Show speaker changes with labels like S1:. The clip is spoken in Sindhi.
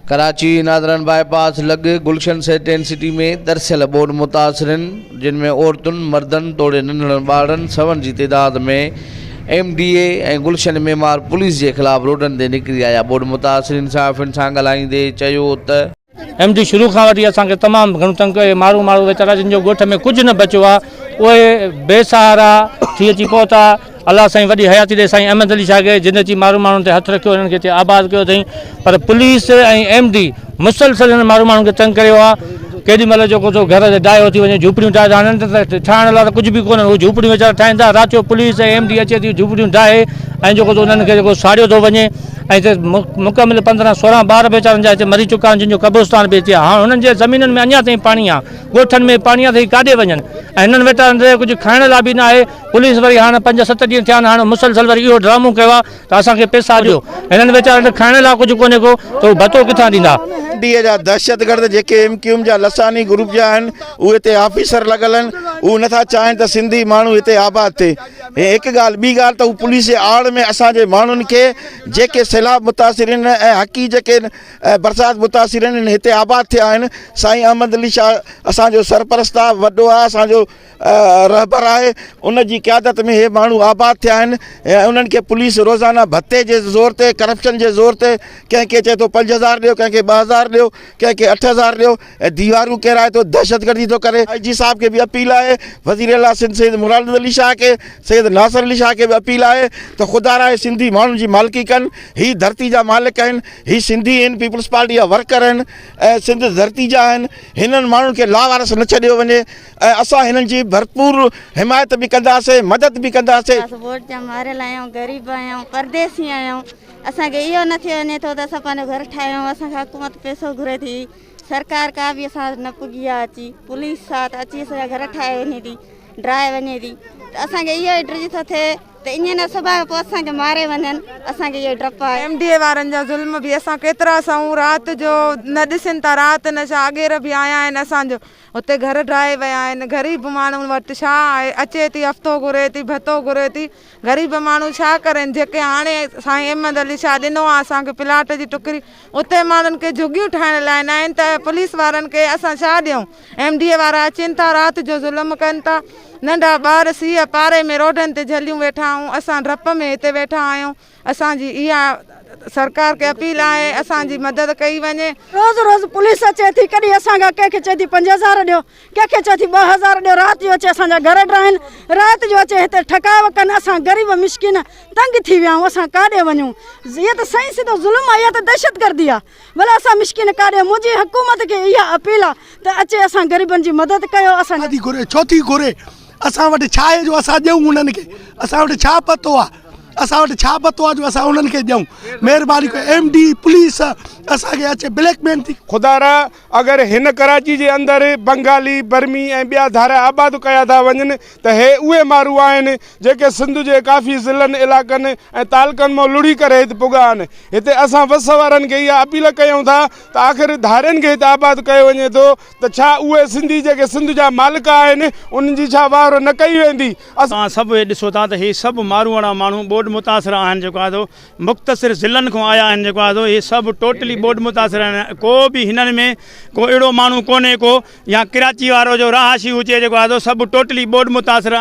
S1: ڪراچي، نادرن باء پاس لڳ گلشن سيٽين سٽي ۾ ترسيل ٻوڏ متاثرين جن ۾ عورتن، مردن توڙي ننڍڙن ٻارڙن سون جي تعداد ۾ ايم ڊي اي ۽ گلشن معمار پوليس جي خلاف روڊن تي نڪري آيا ٻوڏ متاثرين صحافين سان ڳالهائيندي چيو ته.
S2: ايم ڊي شروع کان وٺي اسان کي تمام گهڻو تنگ ڪيو مارو مارو ويچارا جن جو ڳوٺ ۾ ڪجهه نه بچيو آهي اهي بي سهارا ٿي اچي پهتا الله سائين وڏي حياتي ڏي سائين احمد علي شاهه کي جن اچي مارو ماڻهن تي هٿ رکيو انهن کي هتي آباد ڪيو اٿئين پر پوليس ۽ ايم ڊي مسلسل هنن مارو ماڻهن کي تنگ ڪريو آهي ڪيڏي مهل جيڪو سو گهر ڊاهيو ٿي وڃي جهوپڙيون ڊاهي ٿا هنن ته ٺاهڻ لاء ته ڪجهه به ڪونهن هو جهوپڙيون ويچارا ٺاهين ٿا رات جو پوليس ۽ ايم ڊي اچي ٿي جهوپڙيون ڊاهي ۽ جيڪو سو انهن کي جيڪو ساڙيو ٿو وڃي ۽ هتي مڪمل 15 16 ٻار به ويچارن جا هتي مري چڪا آهن جن جو قبرستان به هتي آهي هاڻ هنن جي زمينن ۾ اڃا تائين پاڻي آهي ڳوٺن ۾ پاڻي آهي ته هي ڪاڏي وڃن ۽ هنن ويچارن تي ڪجهه کائڻ لاء به نه آهي پوليس وري هاڻ پنج ست ڏينهن ٿيا آهن هاڻ مسلسل وري اهو ڊرامو ڪيو آهي ته اسان کي پئسا ڏيو هنن ويچارن وٽ کائڻ لاء ڪجهه ڪونهي ڪو ته هو ڀتو ڪٿان ڏيندا.
S3: ڊي جا دهشتگرد جيڪي ايم ڪيو ايم جا لساني گروپ جا آهن اهي هتي آفيسر لڳل آهن اهي نٿا چاهين ته سنڌي ماڻهو هتي آباد ٿئي هي هڪ ڳالهه ٻي ڳالهه ته هو پوليس جي آڙ ۾ اسان جي ماڻهن کي جيڪي سيلاب متاثرين ۽ حقي جيڪي برسات متاثرين هتي آباد ٿيا آهن سائين احمد علي شاهه اسان جو سرپرست آهي وڏو آهي اسان جو رهبر آهي ان جي قيادت ۾ هي ماڻهو آباد ٿيا آهن ۽ انهن کي پوليس روزانه ڀتي جي زور تي ڪرپشن جي زور تي ڪنهن کي چئي ٿو 5000 ڏيو ڪنهن کي 2000 ڏيو ڪنهن کي 8000 ڏيو ۽ ديوارون ڪيرائي ٿو دهشتگردي ٿو ڪري آء جي صاحب کي به اپيل آهي وزير اعليٰ سنڌ سيد مراد علي شاهه کي سيد ناصر علي شاهه کي به اپيل آهي ته خدا را سنڌي ماڻهن جي مالڪي ڪن هي ڌرتي جا مالڪ آهن هي سنڌي آهن پيپلز پارٽي جا ورڪر آهن ۽ سنڌ ڌرتي جا آهن هنن ماڻهن کي لاوارث نه ڇڏيو وڃي ۽ اسان هنن جي ڀرپور حمايت به ڪنداسين مدد به ڪنداسين.
S4: اسان ووٽ جا ماريل آهيون غريب آهيون پرديسي آهيون اسان کي اهو نه ٿيو وڃي ٿو ته اسان پنهنجو گهر ٺاهيون اسان کان حڪومت پئسو گهري ٿي سرڪار ڪا به اسان وٽ نه پڳي آهي اچي پوليس آ ته اچي اسان جا گهر ٺاهي وڃي ٿي ڊاهي وڃي ٿي ته اسان کي اهو ئي ڊڄ ٿو ٿئي ته ائين نه سڀاڻي پوء اسان کي ماري وڃن اسان کي اهو ڊپ آهي.
S5: ايم ڊي اي وارن جا ظلم به اسان ڪيترا سهون رات جو نه ڏسن ٿا رات نه ڇا اڳير به آيا آهن اسان جو اتي گهر ڊاهي ويا آهن غريب ماڻهن وٽ ڇا آهي اچي ٿي هفتو گهري ٿي ڀتو گهري ٿي غريب ماڻهو ڇا ڪرين جيڪي هاڻي سائين احمد علي شاهه ڏنو آهي اسان کي پلاٽ جي ٽڪري اتي ماڻهن کي جهڳيون ٺاهڻ لاء نه آهن ته پوليس وارن کي اسان ڇا ڏيون ايم ڊي اي وارا اچن ٿا رات جو ظلم ڪن ٿا ننڍا ٻار سيء پاري ۾ روڊن تي جهليون ويٺا آهيون اسان ڊپ ۾ هتي ويٺا آهيون اسان جي اها سرڪار کي اپيل آهي اسان جي مدد ڪئي وڃي.
S6: روز روز پوليس اچي ٿي ڪڏهن اسان کان ڪنهن کي چئي ٿي 5000 ڏيو ڪنهن کي چئي ٿي 2000 ڏيو رات جو اچي اسان جا گهر ڊاهن رات جو اچي هتي ٺڪاء ڪن اسان غريب مسڪين تنگ ٿي ويا آهيون اسان ڪاڏي وڃون هي ته سائين سڌو ظلم آهي اها ته دهشتگردي آهي ڀلا اسان مسڪين ڪاڏي منهنجي حڪومت کي اها اپيل آهي ته اچي اسان غريبن جي مدد ڪيو اسان
S7: ٿي گهري ڇو ٿي گهري اسان وٽ ڇا آهي جو اسان ڏيون انهن کي اسان وٽ ڇا پتو آهي اسان وٽ ڇا پتو آهي جو اسان انهن کي ڏيون مهرباني ڪري ايم ڊي پوليس اسان کي اچي بليڪ مين ٿي
S8: خدارا اگر هن ڪراچي جي اندر بنگالي، برمي ۽ ٻيا ڌاريا آباد ڪيا ٿا وڃن ته هي اهي مارو آهن جيڪي سنڌ جي ڪافي ضلعن، علائقن ۽ تعلقن مان لڙهي ڪري هت پڳا آهن. هتي اسان وس وارن کي اها اپيل ڪيون ٿا ته آخر ڌارين کي هت آباد ڪيو وڃي ٿو ته ڇا اهي سنڌي جيڪي سنڌ جا مالڪ آهن انهن جي ڇا واهر نه ڪئي ويندي؟
S9: توهان سڀ اهي ڏسو ٿا ته هي سڀ ماروئڙا ماڻهو ٻوڏ متاثر آهن جيڪو آهي سو مختصر ضلعن کان آيا آهن جيڪو آهي سو هي سڀ ٽوٽلي ٻوڏ متاثر آهن ڪو به هنن ۾ ڪو اهڙو ماڻهو ڪونهي ڪو يا ڪراچي وارو جو رهائشي هجي جيڪو آهي سو سڀ ٽوٽلي ٻوڏ متاثر.